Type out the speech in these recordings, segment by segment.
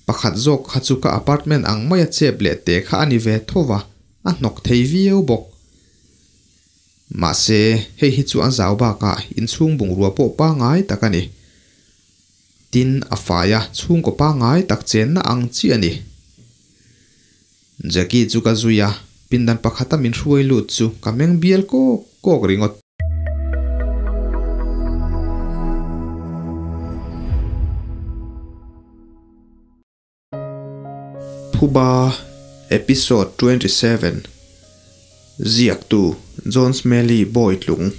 Pakhat zawk kha chu ka apartment ang maia chep leh te kha a ni ve tho va, a hnawk thei viau bawk. Mahse, hei hi chu a zau bakah inchhung bungrua pawh pangngai tak a ni. Tin, a faia chhungkaw pangngai tak chenna ang chi a ni. Jackie chu ka zui a, pindan pakhata min hruai lut chu ka meng bial kawk kawk ringawt. Phuba Episode 27 Ziaktu John Smelly Bawitlung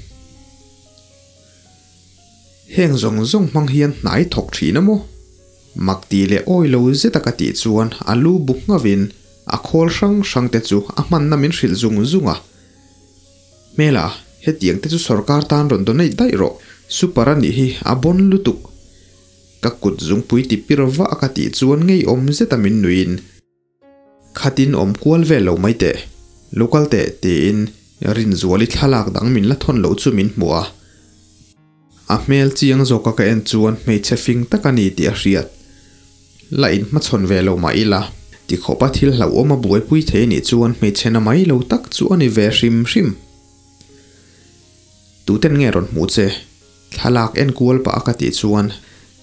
Heng zawng zawng hmang hian hnai thawk thin a maw? Mak ti leh awi lo zeta ka tih chuan a lu bu nghavin a khawl hrang hrang te chu a hmanna min hrilh zung zung a. Hmela, hetiang te chu sorkar tan rawn donate daih rawh, super a nih hi a bon lutuk. Ka kut zungpui ti pir vah ka tih chuan ngeiawm zeta min nuiin, Khatin awm kual vel lo mai teh, lo kal teh tiin Rinzuali thlalak dang min la thawn loh chu min hmuh a. A hmel chiang zawka ka en chuan hmeichhe fing tak a ni tih a hriat. La inhmachhawn ve lo mah ila, tikhawpa thil hlauhawm a buaipui thei anih chuan hmeichhe na mai lo tak chu a ni ve hrim hrim. Tuten nge rawn hmuh che? Thlalak en kual pah a ka tih chuan,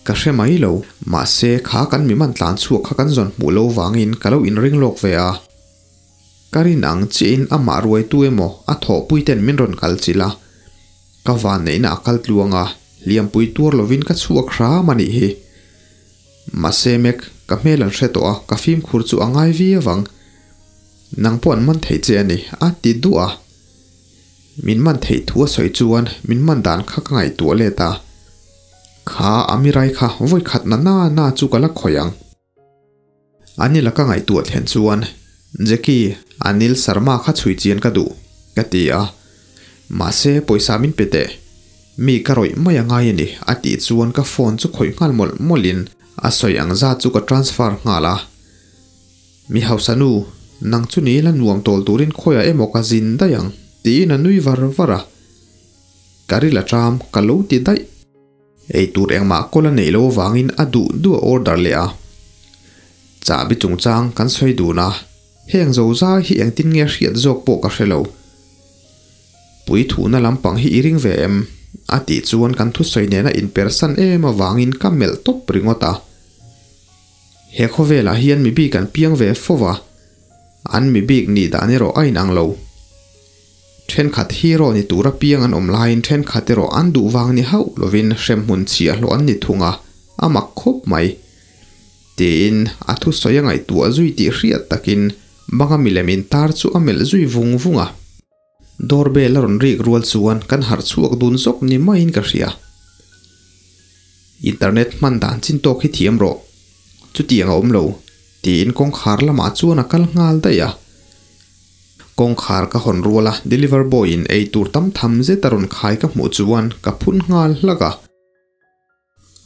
Ka hre mai lo, mahse kha kan mi man tlan chhuak kha kan zawn hmuh lo vangin ka lo inring lawk ve a. Ka rin ang chiahin amah ruaitu emaw a thawhpui ten min rawn kal chilh a. Ka vanneihna a kal tluang a, hliampui tuar lovin ka chhuak hram a nih hi. Mahse Mac, ka hmel an hre tawh a, ka fimkhur chu a ngai viau ang. Nang pawh an man thei che a ni, a ti duah a. Min man theih thu a sawi chuan min man dan kha ka ngaihtuah let a. Kha Amirai kha vawi khat na na na chu ka la khawih ang. Anil a ka ngaihtuah thlen chuan, Jackie, Anil Sharma kha chhui chian ka duh, ka ti a. Mahse, pawisa min pe teh. Mi ka rawih mai a ngai a ni, a tih chuan ka phone chu khawih nghal mawlh mawlhin a sawi ang zat chu ka transfer nghal a. Mi hausa nu, nang chu ni la nuam tawl turin khawiah emaw ka zin daih ang, tiin a nui var var a. Ka ril a ṭam, ka lo ti daih. Ei tur engmah kawl a neih loh avangin a duh duh a order leh a. Chahbi chungchang kan sawi dun a, heng zo zai hi engtin nge hriat zawk pawh ka hre lo. Pui thuhna lampang hi i ring ve em? a tih chuan kan thusawi nena inpersan em avangin ka melh tawp ringawt a. He khawvelah hian mi bik an piang ve fo va, an mi bik nih dan erawh a inang lo. Thenkhat hero ni tura piang an awm laiin thenkhat erawh an duh vang ni hauh lovin hremhmun chhiahhlawh an ni thung a, a mak khawp mai. Tiin a thusawi a ngaihtuah zui tih hriat takin banga milem intar chu a melh zui vung vung a. Doorbell a rawn rik rual chuan kan harh chhuak dun zawk ni maiin ka hria. Internet hman dan chin tawk hi thiam rawh. Chutiang a awm lo, tiin kawngkhar lamah chuan a kal nghal daih a. Kawngkhar ka hawn rual a deliver boy in ei tur tam tham zet a rawn khai ka hmuh chuan ka phun nghal hlak a.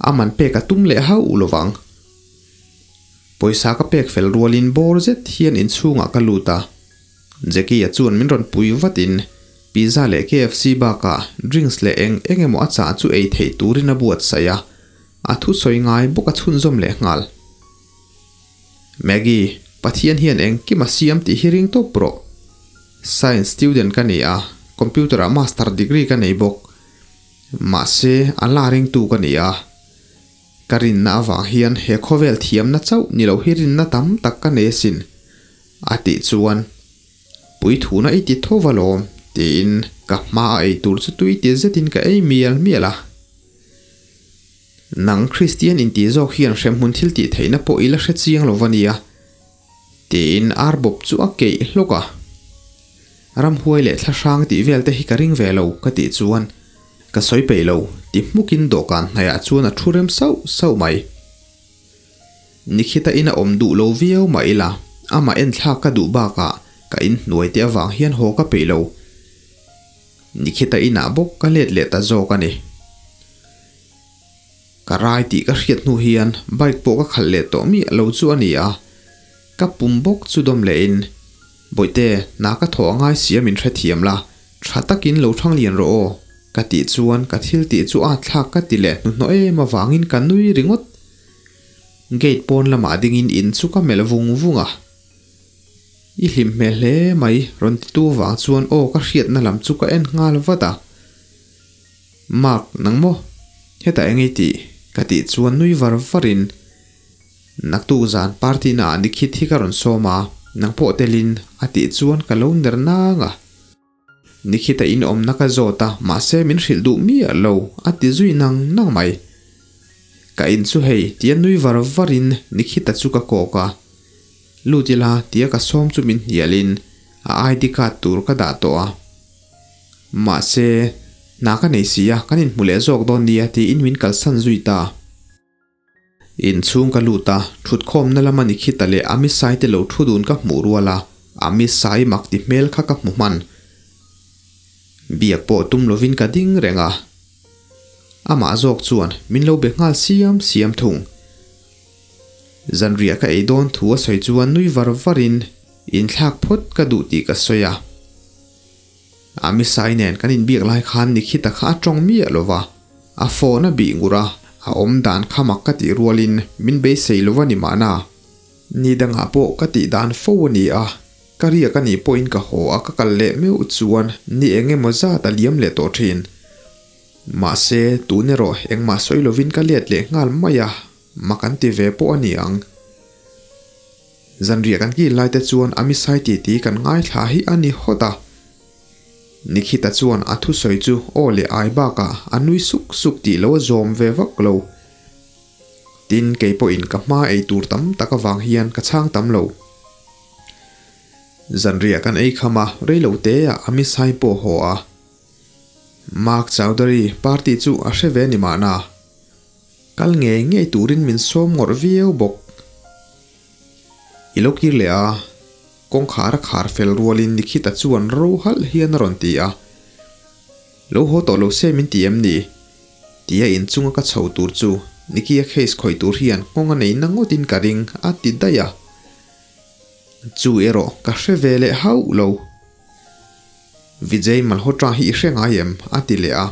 A man pek a tum leh hauh lovang. Pawisa ka pek fel rualin bawr zet hian inchhungah ka lut a. Jackie-a chuan min rawn pui vatin pizza leh KFC bakah drinks leh eng eng emaw a chah chu ei theih turin a buatsaih a, a thusawi ngai bawk a chhunzawm leh nghal. Maggie, Pathian hian engkim a siam tih hi ring tawp rawh. Science student ka ni a, computer-ah master degree ka nei bawk. Mahse, a la ringtu ka ni a. Ka rinna avang hian he khawvel thiamna chauh ni lo hi rinna tam tak ka nei asin, a tih chuan, Puithuna i ti tho va lawm, tiin ka hma a ei tur chu tui ti zetin ka ei mial mial a. Nang Kristian intih zawk hian hremhmun thil tih theihna pawh i la hre chiang lo va nia, tiin arbawp chu a keih hlawk a. Ramhuai leh thlahrang tih vel te hi ka ring ve lo ka tih chuan ka sawi peih lo ti hmukin dawhkan hnaihah chuan a thu rem sauh sauh mai. Nikhita in a awm duh lo viau mah ila amah enthlak ka duh bakah ka inhnuai te avang hian haw ka peih lo. Nikhita inah bawk ka let leh ta zawk a ni. Ka rai tih ka hriat hnu hian bike pawh ka khalh leh tawh miah lo chu a ni a, ka pum bawk chu dawm lehin, Bawihte, hna ka thawh a ngai si a min hrethiam la, tha takin lo thang lian rawh aw, ka tih chuan ka thil tih chu a thlak ka ti leh hnuhnawh em avangin ka nui ringawt. Gate pawn lamah dingin in chu ka melh vung vung a. I hlim hmel hle mai, rawn titu vang chuan aw ka hriatna lam chu ka en nghal vat a. Mark, nang maw? Hetah eng i tih? Ka tih chuan nui var varin, Naktuk zan party naah Nikhit hi ka rawn sawm a, nang pawh telin, a tih chuan ka lo ner nang a. Nikhita in awmna ka zawt a, mahse min hrilh duh miah lo, a ti zui nang nang mai. Ka in chu hei, tia nui var varin Nikhita chu ka kawk a. Lut ila, tia ka sawm chu min hnialin a ID card tur ka dah tawh a. Mahse, hna ka nei si a, kan inhmu leh zawk dawn nia, tiin min kalsan zui ta. Inchhung ka lut a, thutkhawmna lama Nikhita leh Amisai te lo thu dun ka hmuh rual a, Amisai mak ti hmel kha ka hmu hman. Biak pawh tum lovin ka ding reng a. Amah zawk chuan min lo be nghal siam siam thung. Zanriah ka ei dawn thu a sawi chuan nui var varin inthlak phawt ka duh tih ka sawi a. Amisai nen kan inbiak lai khan Nikhita kha a tawng miah lo va, a phone a bih ngur a, a awm dan kha mak ka tih rualin min beisei lo va ni mahna. Ni dangah pawh ka tih dan fo a ni a, ka riak a nih pawhin ka haw a ka kal leh meuh chuan ni eng emaw zat a liam leh tawh thin. Mahse, tun erawh engmah sawi lovin ka let leh nghal mai a, mak an ti ve pawh a ni ang. Zanriah kan kil lai te chuan a misai titi kan ngaithla hi a ni hawt a. Nikhita chuan a thusawi chu aw leh ai bakah a nui suk suk tih lo a zawm ve vak lo. Tin, kei pawhin ka hma ei tur tam tak avang hian ka chhang tam lo. Zanriah kan ei kham a, reilo teah a misai pawh haw a. Mark Chowdhury party chu a hre ve ni mahna. Kal ngei ngei turin min sawm ngawrh viau bawk. I lo kir leh a, kawngkhar a khar fel rualin Nikhita chuan ro halh hian a rawn ti a. Lo haw tawh lo se min ti em ni? Tia inchunga ka chho tur chu Nikia case khawih tur hian nghawng a nei na ngawtin ka ring a ti daih a. Chu erawh ka hre ve leh hauh lo. Vijay Malhotra hi i hre ngai em? a ti leh a.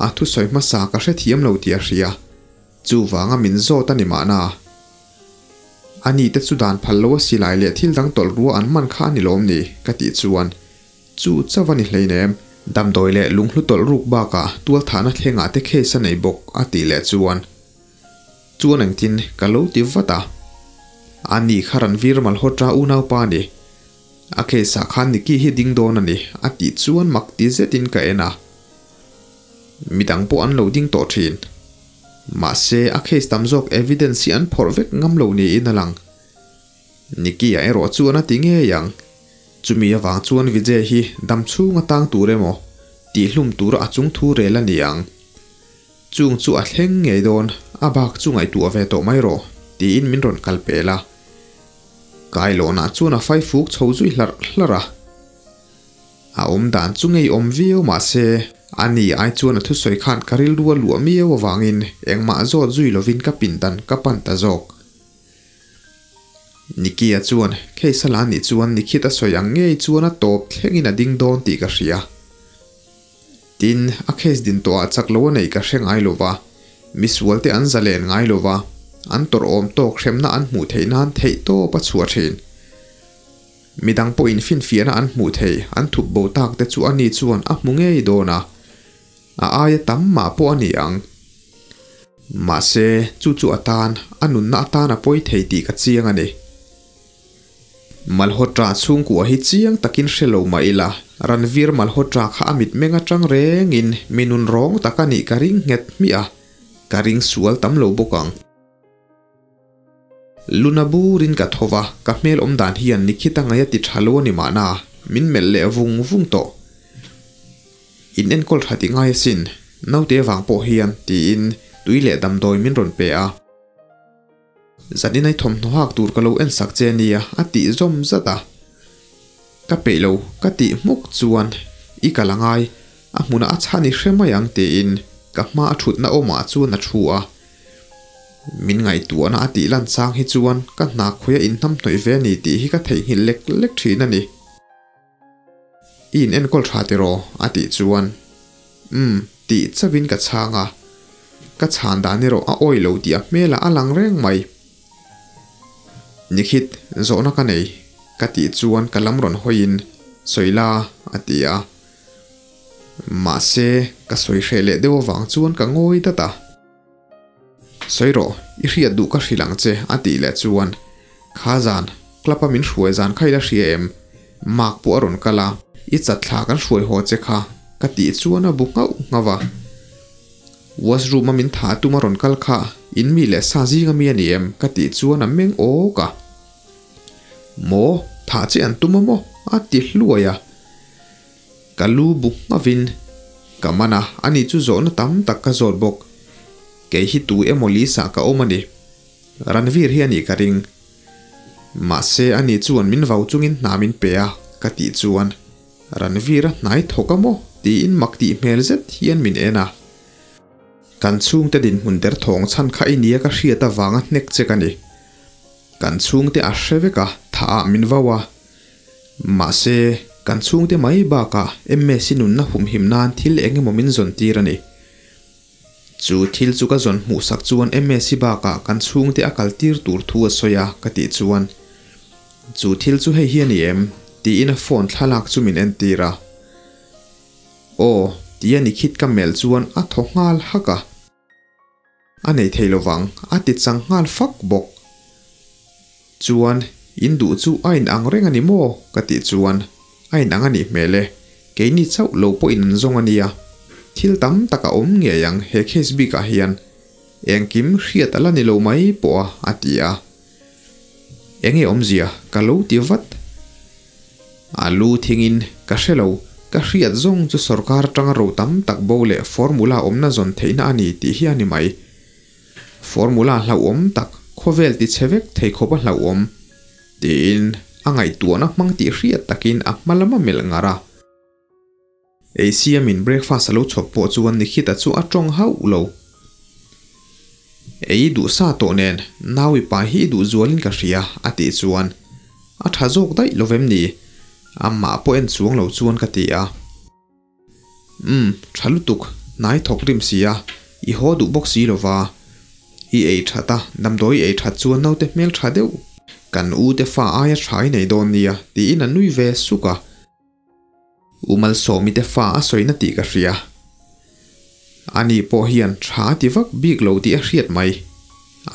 A thusawi hmasa ka hrethiam lo tih a hria. Chuvanga min zawt a ni mahna. A ni te chu dan phal lo a silai leh thil dang tawlh rua an man kha a ni lawm ni? ka tih chuan chu chauh a ni hleinem. Damdawi leh lunghlu tawlh ruk bakah tualthahna thlengah te case a nei bawk a tih leh chuan chuan engtin ka lo ti vat a. A ni kha Ranveer Malhotra unaupa a ni. A case ah khan Nikki hi ding dawn a ni a tih chuan mak ti zetin ka en a. Midang pawh an lo ding tawh thin. Mahse, a case tam zawk evidence hi an phawrh vek ngam lo niin a lang. Nikki a erawh chuan a ti ngei ang. Chumi avang chuan Vijay hi dam chhung a tang tur emaw tihhlum tura a chung thu rel a ni ang. Chung chu a thleng ngei dawn, a bak chu ngaihtuah ve tawh mai rawh, tiin min rawn kal pel a. Kailawnah chuan a faifuk chho zui hlarh hlarh a. A awm dan chu ngeiawm viau mah se, a ni ai chuan a thusawi khan ka rilru a luah miau avangin engmah zawt zui lovin ka pindan ka pan ta zawk. Nikia chuan case a la nih chuan Nikhit a sawi ang ngei chuan a tawp thlengin a ding dawn tih ka hria. Tin, a case din tawhah chak lo a neih ka hre ngai lova, misualte an zalen ngai lova, an tawrh awm tawk hremna an hmuh theih nan theih tawp a chhuah thin. Midang pawhin finfiahna an hmuh thei, an thup bo tak te chu ani chuan a hmu ngei dawn a, a aia tam mah pawh a ni ang. Mahse, chu chu atan, a nunna atan a pawi thei tih ka chiang a ni. Malhotra chhungkua hi chiang takin hre lo mah ila, Ranveer Malhotra kha a mitmeng atang rengin mi nun rawng tak a nih ka ring nghet hmiah a, ka ring sual tam lo bawk ang. Luna burin ka tho va, ka hmel awm dan hian Nikhita ngaih a ti tha lo a ni mahna, min melh leh vung vung tawh. In enkawl tha ti ngai asin, naute vang pawh hian, tiin tui leh damdawi min rawn pe a. Zanin ai thawmhnaw hak tur ka lo en sak che nia, a tih zawm zat a. Ka peih lo, ka tih hmuk chuan i kal a ngai, a hmunah a chhan i hre mai ang tiin ka hma a thutna awmah chuan a thu a. Min ngaihtuahna a tih lan chang hi chuan ka hna khawiah inhnamhnawih ve a ni tih hi ka theihnghilh lek lek thin a ni. I in enkawl tha tiraw? a tih chuan Umm tih chauhin ka chhang a. Ka chhan dan erawh a awi lo tih a hmelah a lang reng mai. Nikhit, zawhna ka nei, ka tih chuan ka lam rawn hawiin, Sawi la, a ti a. Mahse, ka sawi hreh leh deuh avang chuan ka ngawi dat a. Sawi rawh, i hriat duh ka hrilh ang che, a tih leh chuan, Kha zan, club a min hruai zan kha i la hria em? Mark pawh a rawn kal a, i chatthla kan hruai haw che kha, ka tih chuan a bu nghauh nghauh a. Washroom a min tha tum a rawn kal kha, in mi leh sa zing ami a ni em? ka tih chuan a meng awk a. Maw, tha che an tum a maw? a ti hluai a. Ka lu bu nghavin ka man a, ani chu zawhna tam tak ka zawt bawk. Kei hi tu emaw Lisa ka awm a ni. Ranveer hi a nih ka ring. Mahse ani chuan min vau chungin hna min pe a, ka tih chuan Ranveer a hnai thawk a maw tiin mak tih hmel zet hian min en a. Kan chhungte dinhmun der thawng chhan kha i nia ka hriat avanga hnek che ka ni. Kan chhungte a hre vek a, thah ah min vau a. Mahse, kan chhungte mai bakah MS-i nunna humhim nan thil eng emaw min zawn tir a ni. Chu thil chu ka zawn hmuhsak chuan MS-i bakah kan chhungte a kal tir tur thu a sawi a ka tih chuan, Chu thil chu hei hi a ni em? tiin a phone thlalak chu min entir a. Aw, tia Nikhit ka melh chuan a thaw nghal hak a. A nei thei lovang, a ti chang nghal fak bawk. Chuan, in duh chu a in ang reng a ni maw? ka tih chuan, A in ang a nih hmel e, keini chauh lo pawhin an zawng a nia. Thil tam tak a awm ngei ang he case bikah hian. Engkim hriat a la ni lo mai pawh a, a ti a. Enge awmzia ka lo ti vat. A lu thingin ka hre lo, ka hriat zawng chu sorkar atanga ro tam tak bo leh formula awmna zawn theihna a ni tih hi a ni mai. Formula hlauhawm tak, khawvel ti chhe vek thei khawp a hlauhawm, tiin a ngaihtuahna hmang tih hriat takin a hma lama melh ngar a. Ei siamin breakfast a lo chhawp pawh chuan Nikhita chu a tawng hauh lo. Ei duh sa tawh nen Naui pa hi i duh zualin ka hria a tih chuan a tha zawk daih lo vem ni? Amah pawh en chuang lo chuan ka ti a. Umm, tha lutuk, hnai thawk rim si a, i haw duh bawk si lova. I ei that a, damdawi i ei that chuan naute hmel tha deuh. Kan u te fa aia tha i nei dawn nia tiin a nui ve suk a. U Malsawmi te fa a sawina tih ka hria. Ani pawh hian tha a ti vak bik lo tih a hriat mai.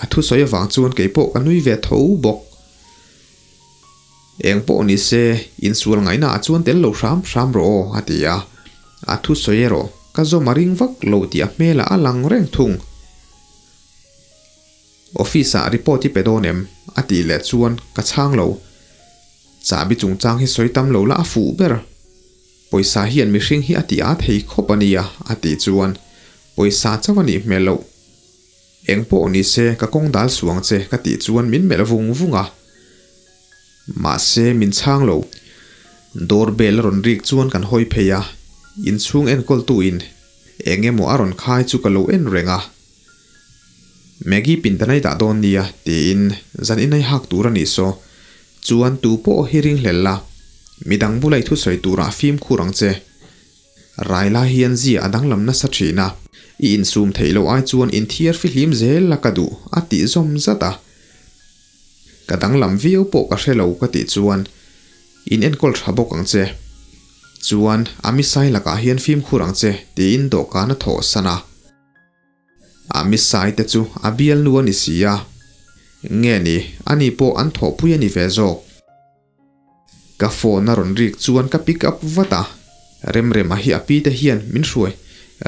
A thusawi avang chuan kei pawh ka nui ve tho bawk. Eng pawh ni se, insual ngaihna ah chuan tel lo hram hram rawh aw, a ti a. A thusawi erawh ka zawm a ring vak lo tih a hmelah a lang reng thung. Office ah report i pe dawn em? a tih leh chuan ka chhang lo. Chahbi chungchang hi sawi tam lo la a fuh ber. Pawisa hian mihring hi a ti a thei khawp a nia a tih chuan pawisa chauh a nih hmel loh. Eng pawh ni se ka kawng dal suang che ka tih chuan min melh vung vung a. Mahse min chhang lo. Door bell a rawn rik chuan kan hawi phei a, inchhung enkawltu in eng emaw a rawn khai chu ka lo en reng a. Maggie pindan a i dah dawn nia tiin zan in a i hak tur a nih saw. Chuan tu pawh hi ring hlel la, midang bula i thusawi turah fimkhur ang che. Rai lai hian zia a danglam nasa thin a, i insum theih loh ai chuan inthiar fihlim zel la ka duh a tih zawm zat a. Ka danglam viau pawh ka hre lo ka tih chuan in enkawl tha bawk ang che. Chuan a misai lakah hian fimkhur ang che tiin dawhkan a thawh san a. A misai te chu a bialnu a ni si a, nge ni ani pawh an thawhpui a ni ve zawk. Ka phone a rawn rik chuan ka pick up vat a, Remrema hi a pi te hian min hruai,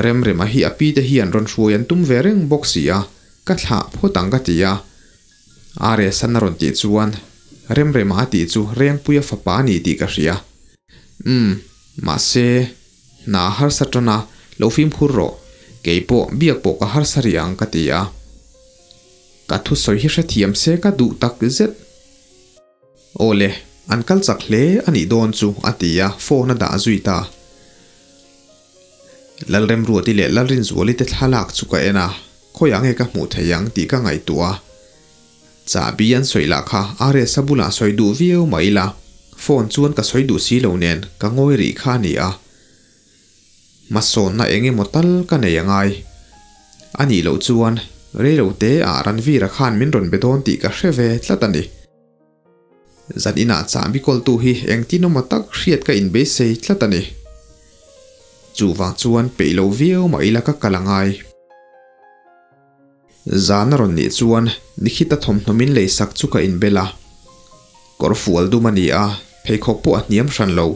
Remrema hi a pi te hian rawn hruai an tum ve reng bawk si a, ka thlah phawt ang ka ti a. RS-an a rawn tih chuan Remrema a tih chu Rengpuia fapa a ni tih ka hria. Umm, mahse, Hna harsa tan a, lo fimkhur rawh, kei pawh biak pawh ka harsa rih ang ka ti a. Ka thusawi hi hrethiam se ka duh tak zet. Aw le, an kal chak hle a nih dawn chu a ti a, phone a dah zui ta. Lalremruati leh Lalrinzuali te thlalak chu ka en a, khawiah nge ka hmuh thei ang tih ka ngaihtuah a. Chahbi an sawi lah kha RS-a bulah sawi duh viau mah ila, phone chuan ka sawi duh si lo nen ka ngawi rih kha a ni a. Hmasawnna eng emaw tal ka nei a ngai. A nih loh chuan rei lo te ah Ranveer-a khan min rawn be dawn tih ka hre ve tlat a ni. Zan inah chahbi kawltu hi engtin awm tak hriat ka inbeisei tlat a ni. Chuvang chuan peih lo viau mah ila ka kal a ngai. Zan a rawn nih chuan Nikhita thawmhnaw min leisak chu ka inbel a. Kawr fual dum a ni a, pheikhawk pawh a hniam hran lo.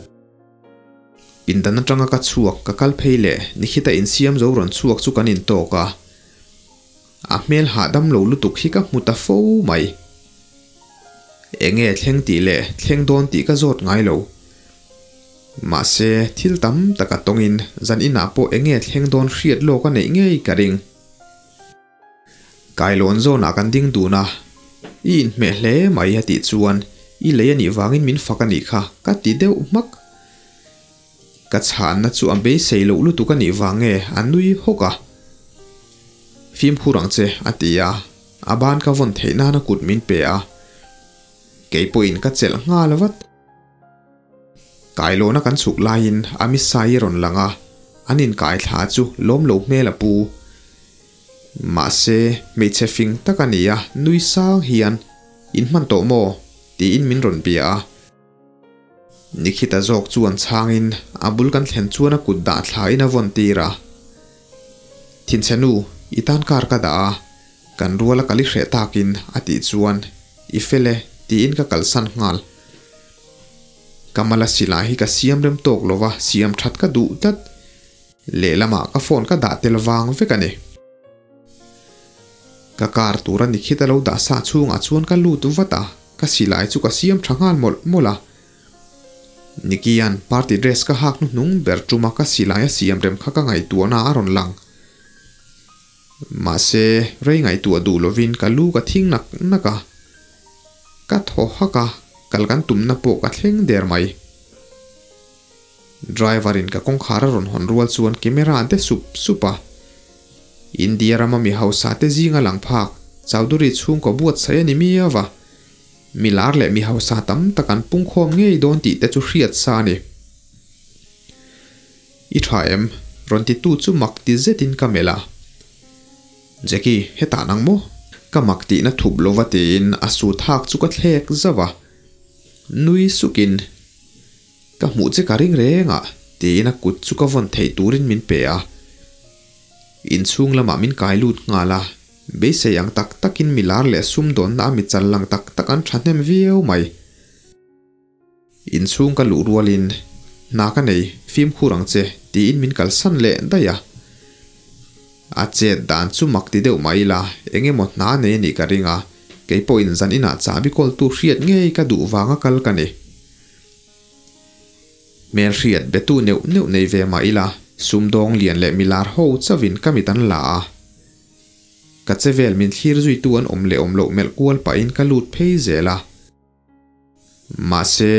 Pindan atanga ka chhuak ka kal phei leh Nikhita insiam zo rawn chhuak chu kan intawk a. A hmel hahdam lo lutuk hi ka hmu ta fo mai. Enge thleng tih leh thleng dawn tih ka zawt ngai lo. Mahse, thil tam tak a tawngin zan inah pawh enge thleng dawn hriat lawk a neih ngei ka ring. Kailawn zawnah kan ding dun a, I inhmeh hle mai a tih chuan i lei a nih vangin min fak a nih kha ka ti deuh hmak. Ka chhanna chu a beisei loh lutuk a nih vang nge a nui hawk a. Fimkhur ang che a ti a, a ban ka vawn theih nana kut min pe a. Kei pawhin ka chelh nghal vat. Kailawna kan chhuk laiin a misai a rawn lang a, an inkai thla chu lawm lo hmel a pu. Mahse, hmeichhe fing tak a ni a, nui sang hian, In hman tawh maw? tiin min rawn bia a. Nikhita zawk chuan chhangin a bul kan thlen chuan a kut dah thlain a vawn tir a. Thinchhe nu, i tan kar ka dah a, kan ruala kal i hreh takin a tih chuan, I fel e, tiin ka kalsan nghal. Ka mala silai hi ka siam rem tawk lo va, siam that ka duh tlat. Lehlamah ka phone ka dah tel vang vek a ni. Ka car tura Nikhita lo dah sa chhungah chuan ka lut vat a, ka silai chu ka siam tha nghal mawlh mawlh a. Nikian party dress ka hak hnuhnung ber tuma ka silai a siam rem kha ka ngaihtuahna a rawn lang. Mahse, rei ngaihtuah duh lovin ka lu ka thing nak nak a. Ka thaw hak a, kal kan tumna pawh ka thleng der mai. Driver in ka kawngkhar a rawn hawn rual chuan camera an te sup sup a. India rama mi hausa te zinga lang phak Chowdhury chhungkaw buatsaih a ni miau va. Mi lar leh mi hausa tam tak an pungkhawm ngei dawn tih te chu hriat sa a ni. I tha em? Rawn ti tu chu mak ti zetin ka melh a. Jackie, hetah nang maw? Ka mak tihna thup lova tiin a su thak chu ka thlek zauh a. Nui sukin, Ka hmuh che ka ring reng a, tiin a kut chu ka vawn theih turin min pe a. Inchhung lamah min kai lut nghal a, beisei ang tak takin mi lar leh sumdawnna a mi chal lang tak tak an thahnem viau mai. Inchhung ka luh rualin, Hna ka nei, fimkhur ang che, tiin min kalsan leh daih a. A chet dan chu mak ti deuh mai ila, eng emaw hna nei a nih ka ring a, kei pawhin zan inah chahbi kawltu hriat ngei ka duh vanga kal ka ni. Hmelhriat betu neuh neuh nei ve mah ila, sumdawng lian leh milar ho chauhin ka mit an la a. Ka chevel min thlir zuitu an awm leh awm loh melh kual pahin ka lut phei zel a. Mahse,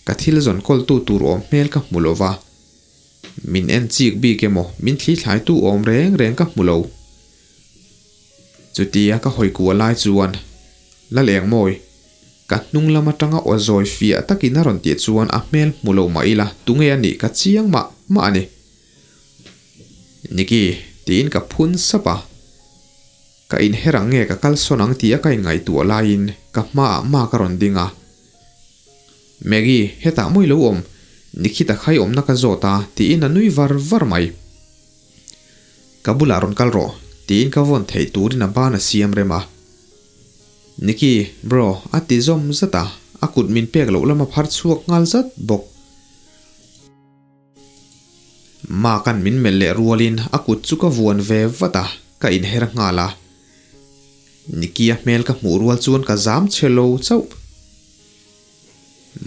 ka thil zawn kawltu tur awm hmel ka hmu lo va. Min en chik bik emaw min thli thlaitu awm reng reng ka hmu lo. Chutia ka hawi kuah lai chuan, Lal Engmawi, ka hnung lam atanga aw zawi fiah takin a rawn tih chuan a hmel hmu lo mah ila tunge a nih ka chiang mah mah a ni. Niki, tiin ka phun sap a. Ka inher ang nge ka kalsawn ang tih a ka inngaihtuah laiin ka hmaah ma ka rawn ding a. Maggie, hetah mawi lo awm, Nikhita khai awmna ka zawt a, tiin a nui var var mai. Ka bulah rawn kal rawh, tiin ka vawn theih turin a ban a siam rem a. Niki, bro, a ti zawm zat a, a kut min pek loh lam a phar chhuak nghal zat bawk. Mark-a'n min melh leh rualin a kut chu ka vuan ve vat a, ka inher nghal a. Niki-a hmel ka hmuh rual chuan ka zam che lo chauh.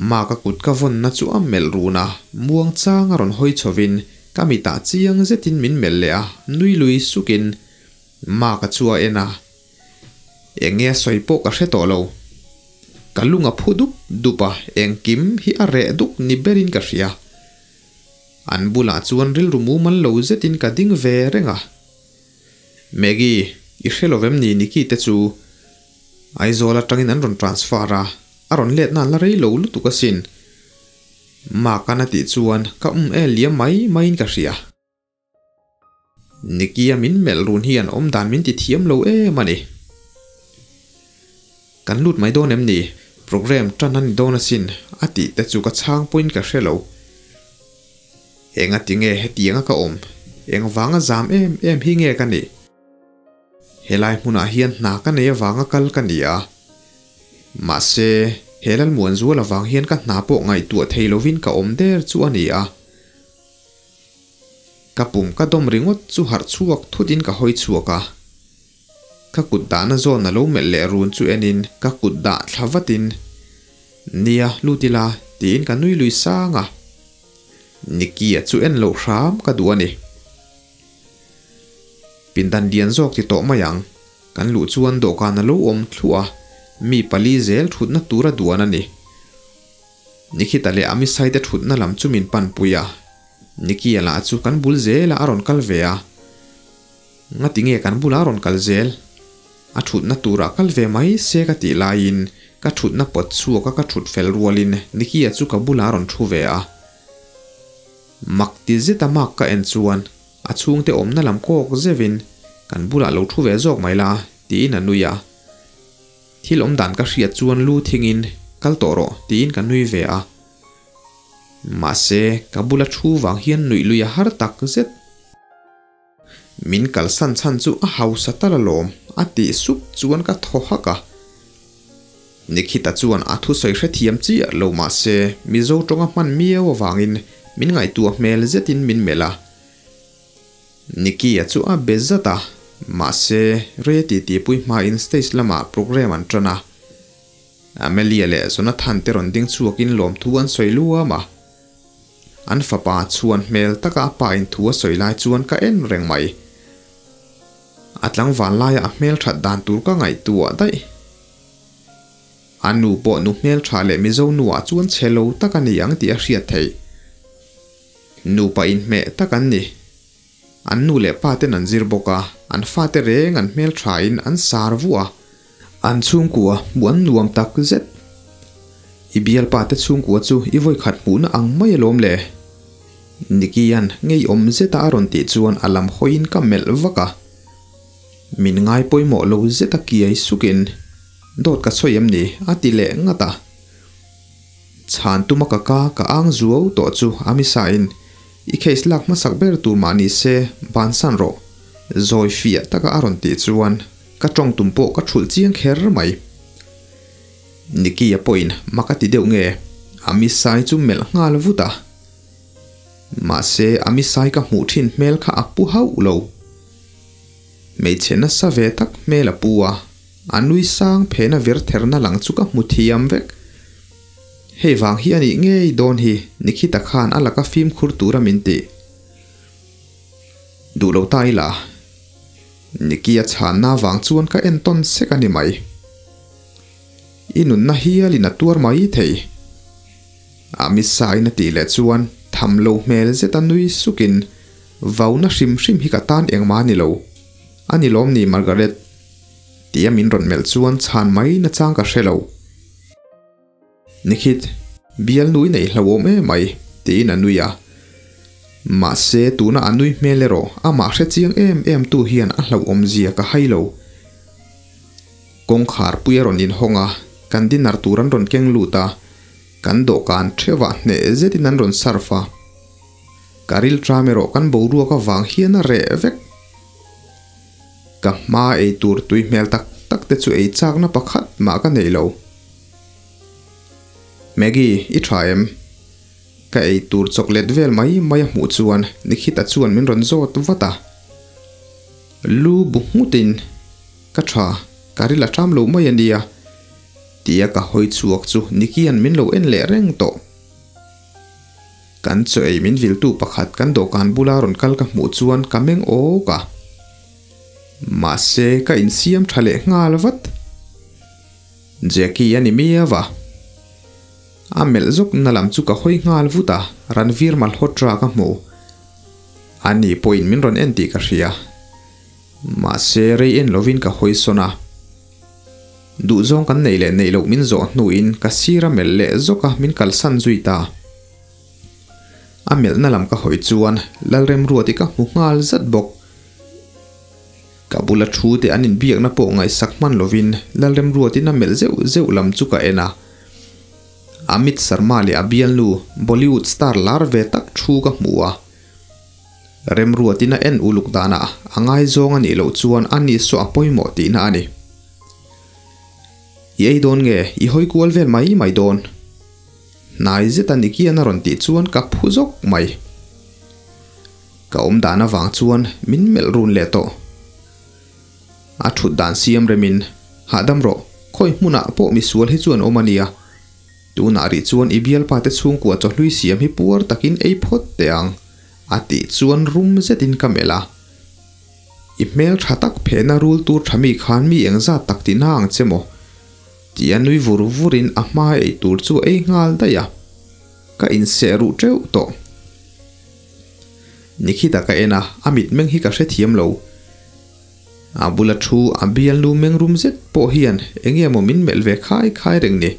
Mark-a kut ka vawnna chu a melh run a, muang chang a rawn hawi chhovin ka mitah chiang zetin min melh leh a, nui lui sukin Mark-a chu a en a. Eng nge a sawi pawh ka hre tawh lo. Ka lung a phu dup dup a, engkim hi a reh duk ni berin ka hria. An bulah chuan rilru mumal lo zetin ka ding ve reng a. Maggie, i hre lo vem ni Niki te chu Aizawl atangin an rawn transfer a, a rawn let nan la rei lo lutuk asin. Mark-an a tih chuan ka um el liam mai maiin ka hria. Nikia min melh run hian awm dan min ti thiam lo em a ni. Kan lut mai dawn em ni? Programme tan a ni dawn asin a tih te chu ka chhang pawhin ka hre lo. Enga tinge hetianga ka awm? Engvanga zam em em hi nge ka nih? Helai hmunah hian hna ka nei avanga kal ka ni a. Mahse, he Lalmuanzual avang hian ka hna pawh ngaihtuah thei lovin ka awm der chu a ni a. Ka pum ka dawm ringawt chu harh chhuak thutin ka hawi chhuak a. Ka kut dahna zawn a lo melh leh run chu enin ka kut dah thla vatin, Nia, lut ila, tiin ka nui lui sang a. Nicky-a chu en loh hram ka duh a ni. Pindan lian zawk ti tawh mai ang. Kan luh chuan dawhkan a lo awm thluah a, mi pali zel thutna tura duan a ni. Nikhita leh Amisai te thutna lam chu min panpui a, Nicky-a lah chu kan bul zelah a rawn kal ve a. Ngati nge kan bulah a rawn kal zel? A thutna turah kal ve mai se ka tih laiin ka thutna pawt chhuak a ka thut fel rualin Nicky-a chu ka bulah a rawn thu ve a. Mak ti zeta mak ka en chuan a chhungte awmna lam kawk zeuhin kan bulah lo thu ve zawk mai la tiin a nui a. Thil awm dan ka hriat chuan lu thingin kal tawh rawh tiin ka nui ve a. Mahse ka bula thu vang hian nuih lui a har tak zet. Min kalsan chhan chu a hausa tal alawm a tih sup chuan ka thaw hak a. Nikhita chuan a thusawi hrethiam chiah lo mahse Mizo tawnga hman miau avangin min ngaihtuah hmel zetin min melh a. Nicky-a chu a be zat a, mahse rei a titipui hmain stage lamah programme an tan a. Amelia leh Jonathan te rawn ding chhuakin lawmthu an sawi luam a. An fapa chhuan hmel taka a pa in thu a sawi lai chuan ka en reng mai. A tlangval laia a hmel that dan tur ka ngaihtuah daih. A nu pawh nu hmel tha leh Mizo nuah chuan chhe lo tak a ni ang tih a hriat theih. Nupa inhmeh tak an ni. An nu leh pa ten an zir bawk a, an fate reng an hmel thain an sar vuah a. An chhungkua hmuh an nuam tak zet. I bialpa te chhungkua chu i vawikhat hmuhna ang mai alawm le. Nicky-a'n ngeiawm zeta a rawn tih chuan a lam hawiin ka melh vak a. Min ngai pawimawh lo zeta kiai sukin, Dawt ka sawi em ni? a ti leh ngat a. Chhan tuma ka ka ka ang zuau tawh chu a misain, I case lak hmasak ber tur mah ni se, bansan rawh. Zawi fiah taka a rawn tih chuan ka tawng tum pawh ka thulh chiang kher mai. Nicky-a pawhin mak a ti deuh nge, a misai chu melh nghal vut a. Mahse a misai ka hmuh thin hmel kha a pu hauh lo. Hmeichhe nasa ve tak hmel a pu a, a nui sang phena vir therna lang chu ka hmu thiam vek. Hei vang hi a nih ngei dawn hi Nikhita khan a laka fimkhur tura min tih. Duh lo ta ila. Nicky-a chhanna vang chuan ka entawn sek a ni mai. I nunna hialin a tuar mai thei. A misain a tih leh chuan tham lo hmel zeta nui sukin, Vauna hrim hrim hi ka tan engmah a ni lo. A ni lawm ni Margaret? Tia min rawn melh chuan chhan mai nachang ka hre lo. Nikhit, bial nui neih hlauhawm em mai, tiin a nui a. Mahse, tuna a nui hmel erawh amah hre chiang em em tu hian a hlauhawm zia ka hai lo. Kawngkhar pui a rawn inhawng a, kan dinner tur an rawn keng lut a, kan dawhkan theuhah hneh zetin an rawn serve a. Ka rilṭam erawh kan boruak avang hian a reh vek. Ka hma ei tur tui hmel tak tak te chu ei chakna pakhat mah ka nei lo. Maggie, i tha em? Ka ei tur chocolate vel mai mai a hmuh chuan Nikhita chuan min rawn zawt vat a. Lu bu nghutin, Ka tha, ka ril a ṭam lo mai a nia, tia ka hawi chhuak chu Nikia'n min lo en leh reng tawh. Kan chaw ei min viltu pakhat kan dawhkan bula rawn kal ka hmuh chuan ka meng awk a. Mahse ka insiam tha leh nghal vat. Jackie a ni miau a. A melh zawk na lam chu ka hawi nghal vut a, Ranveer Malhotra ka hmu. Ani pawhin min rawn en tih ka hria. Mahse rei en lovin ka hawi sawn a. Duhzawng kan neih leh neih loh min zawh hnuin ka sir a melh leh zawk a min kalsan zui ta. A melhna lam ka hawi chuan Lalremruati ka hmu nghal zat bawk. Ka bula thu te an inbiakna pawh ngaihsak hman lovin Lalremruatin a melh zeuh zeuh lam chu ka en a. Amit Sharma leh a bialnu Bollywood star lar ve tak thu ka hmu a. Remruatin a en uluk danah a ngaizawng a nih loh chuan a ni saw a pawimawh tihna a ni. I ei dawn nge i hawi kual vel mai mai dawn? Hnai zeta Nikian a rawn tih chuan ka phu zawk mai. Ka awm dan avang chuan min melh run leh tawh. A thut dan siam remin, Hahdam rawh, khawi hmunah pawh misual hi chuan awm a nia. Tunah rih chuan i bialpa te chhungkua chawhlui siam hi puar takin ei phawt teh ang, a tih chuan rum zetin ka melh a. I hmel tha tak phehna rul tur tha mi khan mi engzat tak ti na ang che maw? Tia nui vur vurin a hma ei tur chu a ei nghal daih a. Ka inseh ruh teuh tawh. Nikhita ka en a, a mitmeng hi ka hrethiam lo. A bula thu a bialnu mengrum zet pawh hian enge maw min melh ve khai khai reng ni.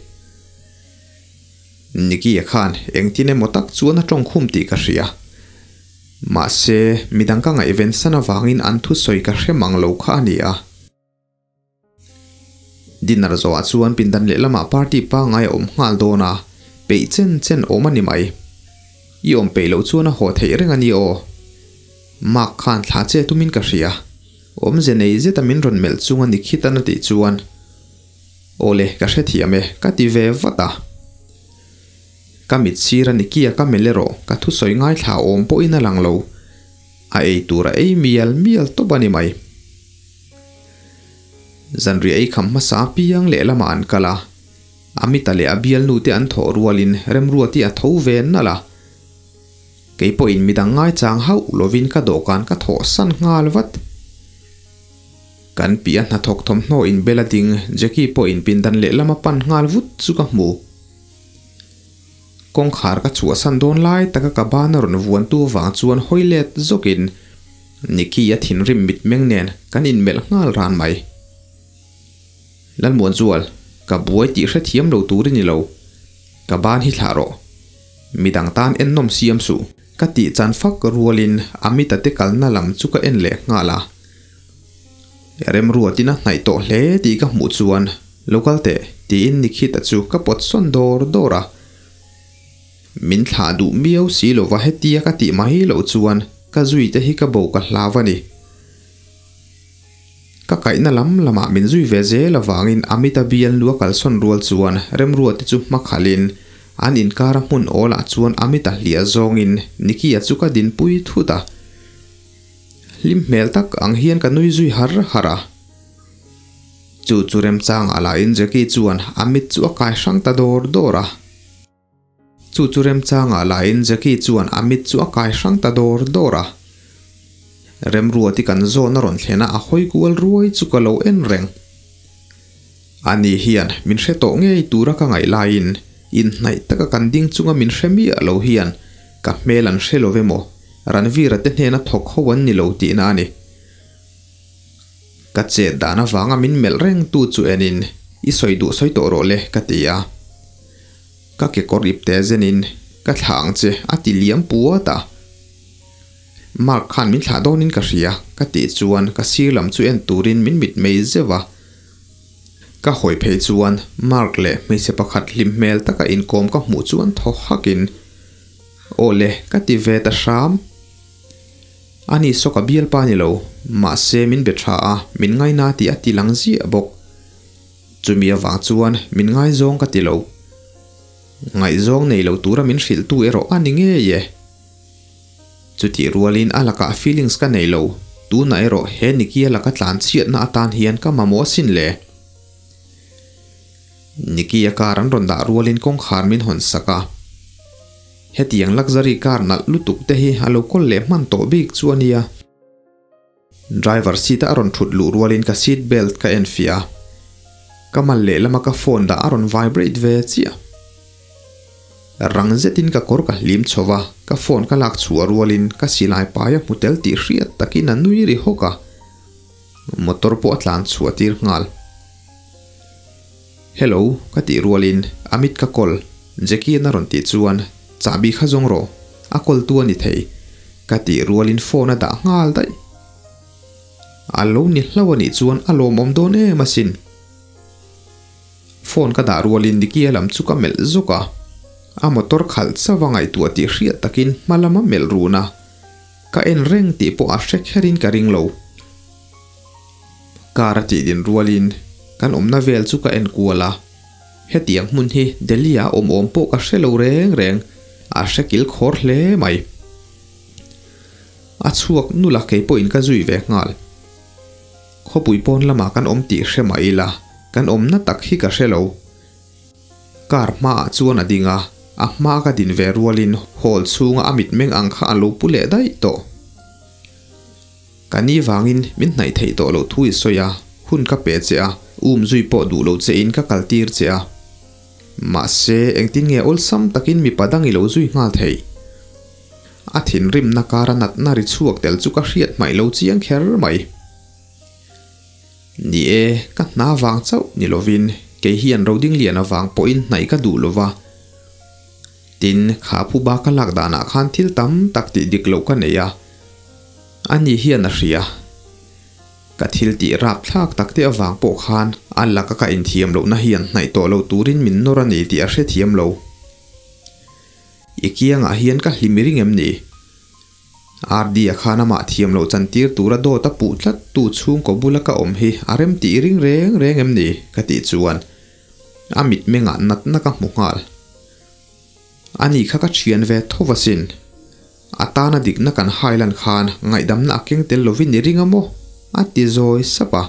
Nikia khan engtin emaw tak chuan a tawngkhum tih ka hria. Mahse, midang ka ngaihven san avangin an thusawi ka hre mang lo kha a ni a. Dinner zawhah chuan pindan lehlamah party pangngai a awm nghal dawn a, peih chen chen awm a ni mai. I awm peih loh chuan a haw theih reng a ni aw. Mark khan thla che tumin ka hria. Awmze nei zeta min rawn melh chung a ni khitan a tih chuan, Aw le, ka hrethiam e, ka ti ve vat a. Ka mit sir a ni kia ka melh erawh ka thusawi ngaithla awm pawhin a lang lo. A ei tur a ei mial mial tawp a ni mai. Zanriah ei kham hmasa apiang lehlamah an kal a, Amita leh a bialnu te an thawh rualin Remruati a tho ve nalh a. Kei pawhin midang ngaichang hauh lovin ka dawhkan ka thawh san nghal vat. Kan piah hnathawk thawmhnaw inbel a ding Jackie pawhin pindan lehlam a pan nghal vut chu ka hmu. Kawngkhar ka chhuahsan dawn lai taka ka ban a rawn vuantu vang chuan hawi let zawkin Nicky a thinrim mitmeng nen kan inmelh nghal ran mai. Lalmuanzual, ka buai tih hrethiam lo tur i ni lo. Ka ban hi thlah rawh. Midang tan ennawm siam suh. Ka tih chan fak rualin Amita te kalna lam chu ka en leh nghal a. Remruatin a hnaih tawh hle tih ka hmuh chuan lo kal teh tiin Nikhita chu ka pawt sawn dawr dawr a. Min thlah duh miau si lova hetia ka tih mai loh chuan ka zui te hi ka bo ka hlau a ni. Ka kaihna lam lamah min zui ve zel avangin Amita bialnu a kalsawn rual chuan Remruati chu hma khalhin an inkara hmun awlah chuan Amita hliah zawngin Nikia chu ka dinpui thut a. Hlim hmel tak ang hian ka nui zui har har a. Chu chu remchang ah lahin Jackie chuan a mit chu a kai hrang ta dawr dawr a. Chu chu remchang ah lahin Jackie chuan a mit chu a kai hrang ta dawr dawr a. Remruati kan zawn a rawn thlen a a hawi kual ruai chu ka lo en reng. Ani hian min hre tawh ngei tura ka ngaih laiin inhnaih taka kan ding chunga min hre miah lo hian ka hmel an hre lo emaw Ranveer-a te hnena thawk ho an ni lo tihna a ni. Ka chet dan avanga min melh reng tu chu enin i sawi duh sawi tawh rawh le ka ti a. Ka kekawr ipte zenin ka thlah ang che a ti liam puat a. Mark khan min thlah dawnin ka hria ka tih chuan ka sir lam chu en turin min mitmei zeuh a. Ka hawi phei chuan Mark leh hmeichhe pakhat hlim hmel taka inkawm ka hmuh chuan thaw hakin Aw le, ka ti ve ta hram. Ani saw ka bialpa ni lo, mahse min be tha a, min ngaina tih a ti lang ziah bawk. Chumi avang chuan min ngaizawng ka ti lo. Ngaihzawng nei lo tura min hrilhtu erawh a ni ngei e. Chutih rualin a lakah feelings ka nei lo, tunah erawh he Nikia laka tlanchhiatna atan hian ka mamawh asin le. Nikia car an rawn dah rualin kawngkhar min hawn sak a. Hetiang luxury car nalh lutuk te hi a lo kawl leh hman tawh bik chu a nia. Driver seat a a rawn thut luh rualin ka seat belt ka en fiah a. Ka mal lehlama ka phone dah a rawn vibrate ve chiah. Rang zetin ka kawr ka hlim chho va, ka phone ka lak chhuah rualin ka silai pai a hmu tel tih hriat takin a nui ri hawk a. Motor pawh a tlan chhuah tir nghal. Hello, ka tih rualin Amit ka call, Jackie-a'n a rawn tih chuan chahbi kha zawng rawh, a call tu a ni thei, ka tih rualin phone a dah nghal daih. A lo ni hlauh a nih chuan a lawmawm dawn em asin. Phone ka dah rualin Nicky-a lam chu ka melh zawk a. A motor khalh chauh a ngaihtuah tih hriat takin hma lama melh run a, ka en reng tih pawh a hre kherin ka ring lo. Car a tih din rualin kan awmna vel chu ka en kual a, hetiang hmun hi Delhi ah awm awm pawh ka hre lo reng reng, a hre kil khawr hle mai. A chhuak nula kei pawhin ka zui ve nghal. Khawpui pawn lamah kan awm tih hre mah ila, kan awmna tak hi ka hre lo. Car hmaah chuan a ding a, a hma ka din ve rualin hall chhunga a mitmeng ang kha a lo pu leh daih tawh. Ka ni vangin min hnaih theih tawh loh thu i sawi a, hun ka pe che a, um zui pawh duh lo che in ka kal tir che a. Mahse, engtin nge awlsam takin mipa dang i lo zui nghal theih? A thinrimna kara natna ri chhuak tel chu ka hriat hmaih lo chiang kher mai. Ni e, ka hna vang chauh ni lovin kei hian Rodingliana vang pawhin hnaih ka duh lova. Tin, kha phuba ka lak danah khan thil tam tak tih dik loh ka nei a. Ani hian a hria. Ka thil tih rapthlak tak te avang pawh khan a laka ka inthiam lohna hian hnaih tawh lo turin min nawr a ni tih a hrethiam lo. I kiangah hian ka hlim i ring em ni? RD-a khan amah thiam loh chantir tura dawt a puh tlat tu chhungkaw bula ka awm hi a rem tih ring reng reng em ni? ka tih chuan a mitmengah natna ka hmu nghal. Ani kha ka thian ve tho asin. A tana dikna kan hailan khan ngaihdamna a keng tel lovin i ring a maw? a ti zawi sap a.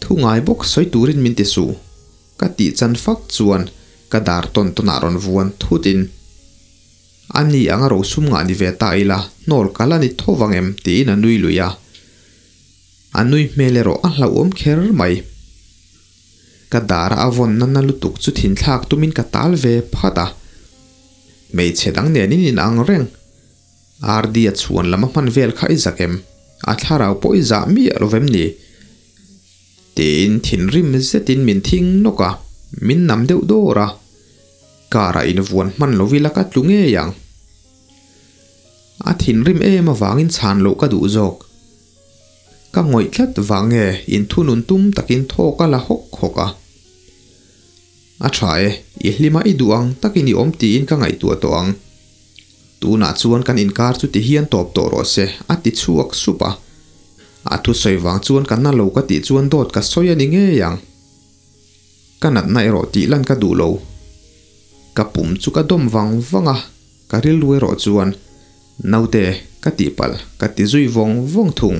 Thu ngai bawk sawi turin min ti suh. Ka tih chan fak chuan ka dar tawn tawnah rawn vuan thutin, A ni ang a rosum ngah ni ve ta ila, hnawl ka la ni tho vang em? tiin a nui lui a. A nui hmel erawh a hlauhawm kher mai. Ka dara a vawn nana lutuk chu thinthlak tumin ka tal ve phat a. Hmeichhe dang nen in inang reng. RD a chhuan lam a hman vel kha i zak em? A thlarau pawh i zah miah lo vem ni? Tiin thinrim zetin min thing nawk a, min nam deuh dawr a. Car ah invuan hman lo ila ka tlu ngei ang. A thinrim em avangin chhan loh ka duh zawk. Ka ngawih tlat vang nge inthunun tum takin thawk a la hawk hawk a. A tha e, i hlima i duh ang takin i awm tiin ka ngaihtuah tawh ang. Tunah chuan kan inkar chu ti hian tawp tawh rawh se, a ti chhuak sup a. A thusawi vang chuan ka na lo ka tih chuan dawt ka sawi a ni ngei ang. Ka natna erawh tih lan ka duh lo. Ka pum chu ka dawm vang vang a, ka rilru erawh chuan, Naute, ka tihpalh, ka ti zui vawng vawng thung.